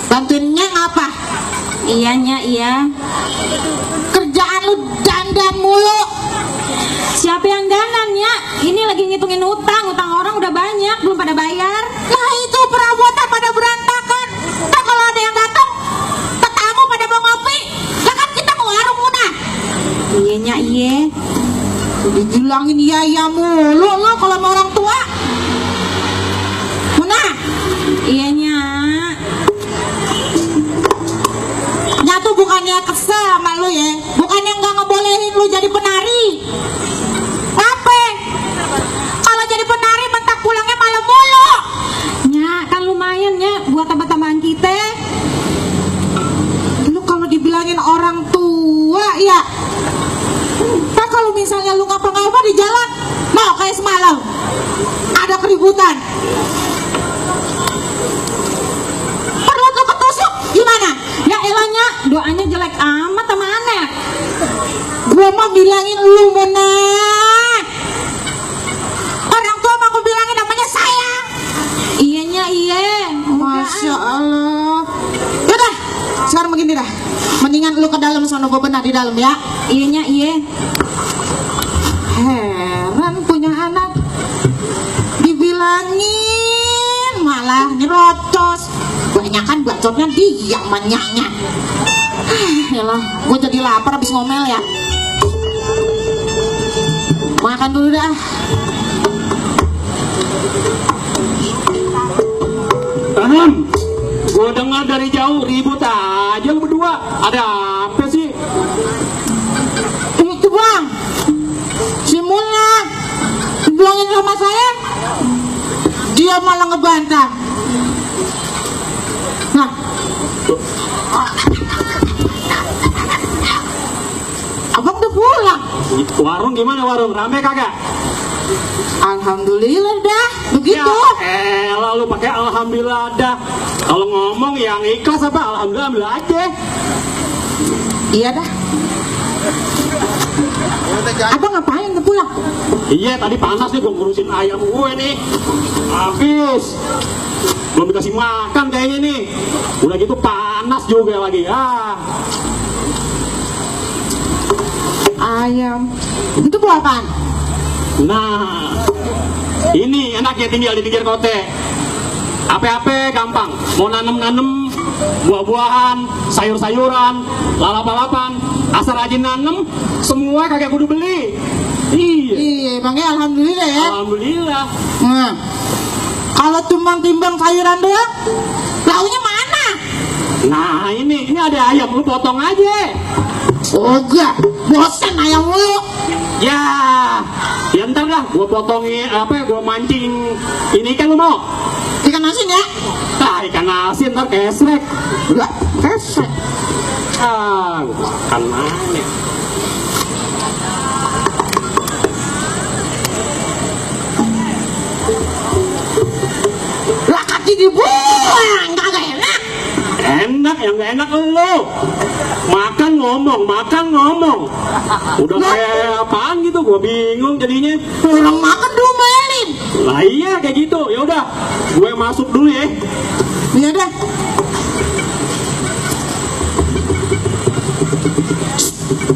Bantuinnya ngapa? Iyanya, iya. Kerjaan lu dandan mulu. Siapa yang dandan ya? Ini lagi ngitungin utang orang udah banyak, belum pada bayar. Nah itu perabotan pada berantakan. Kan kalau ada yang datang, tetamu pada mau ngopi, ya kan kita mau warung Muna. Iyanya, iye. Dibilangin iya mulu lo kalau sama orang tua. Muna, Iyanya. nyatu bukannya kesel sama lu ya, bukannya nggak ngebolehin lu jadi penari. Apa? Kalau jadi penari bentak pulangnya malam mulu. Ya, kan lumayan ya buat tambah-tambahan kita. Lu kalau dibilangin orang tua ya, kan kalau misalnya lu ngapa-ngapa di jalan, mau kayak semalam ada keributan, perut lu ketusuk gimana? Ya elahnya, doanya jelek amat sama anak. Gua mah bilangin lu Mona, orang tua mah gua bilangin namanya sayang. Iyanya, iye. Masya Allah. Yaudah, sekarang begini dah, mendingan lu ke dalam sono, gua benar di dalam ya. Iyanya, iye. Heran punya anak dibilangin malah nyerocos. Banyakan bacotnya dia manyaknya. Yalah, gue jadi lapar habis ngomel ya. Makan dulu dah. Tahan, gue dengar dari jauh ribut aja lu berdua. Ada apa sih? Itu bang, si Muna dibilangin sama saya, dia malah ngebantah. Nah, abang udah pulang. Warung gimana warung? Rame kagak? Alhamdulillah dah, begitu. Ya elah lu pakai alhamdulillah dah. Kalau ngomong yang ikhlas apa alhamdulillah ambil aja. Iya dah. Abang ngapain udah pulang? Iya tadi panas nih gue ngurusin ayam gue nih. Habis belum dikasih makan kayaknya nih. Udah gitu panas juga lagi. Ayam. Itu buah apaan? Nah, ini enaknya tinggal di pinggir kote. Apa-apa gampang. Mau nanem-nanem buah-buahan, sayur-sayuran, lalap-lalapan, asal rajin nanem, semua kagak kudu beli. Iya. Iya, emangnya alhamdulillah ya. Alhamdulillah. Nah, kalau timbang-timbang sayuran doang, launya mana? Nah, ini ada ayam, lu potong aja. Oh enggak, bosan ayam lu. Ya ntar dah, gua potongin gua mancing ini kan lu mau? Ikan asin ya? Ikan asin ntar kesrek. Enggak, kesek. Makan mana? Lah kaki dibuang, kagak enak. Enak, yang gak enak lu. Makan ngomong. Udah kayak apaan gitu, gua bingung jadinya. Orang makan diomelin. Lah iya kayak gitu. Ya udah, gue masuk dulu ya. Iya dah.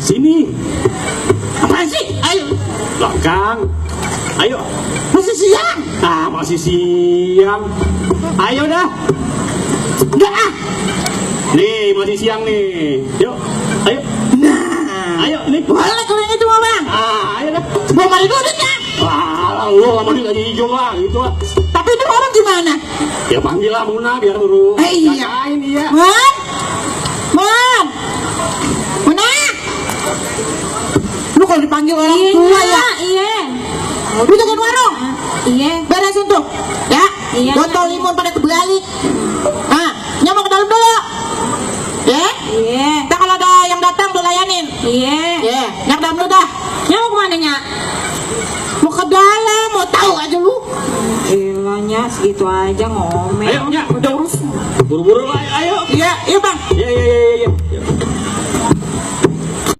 Sini. Apaan sih? Ayo. Belakang. Ayo. Masih siang. Masih siang. Ayo dah. Enggak ah. Nih, masih siang nih. Yuk. Ayo. Nah. Ayo, nih. Boleh kalau yang itu mah bang. Ayo dah. Mau mandi duitnya. Wah, lu sama dia lagi hijau lah, gitu lah. Tapi itu orang gimana? Ya panggil lah Muna biar buru. Iya. Jagain, iya. Man. Muna. Lu kalau dipanggil orang tua ya. Iya. Lu jagain warung. Iya. Beresin tuh. Ya. Iya. Botol limun pada kebalik. Nyamuk ke dalam dulu. Ya. Iya. Ntar kalau ada yang datang lu layanin. Iya. Ya. Nyak dalam dulu dah. Nyamuk kemana Nyak? Mau ke dalam, mau tahu aja lu. Ilahnya segitu aja ngomel. Ayo, Nyak. Udah urus. Buru-buru lah, ayo. Iya, iya bang. Iya.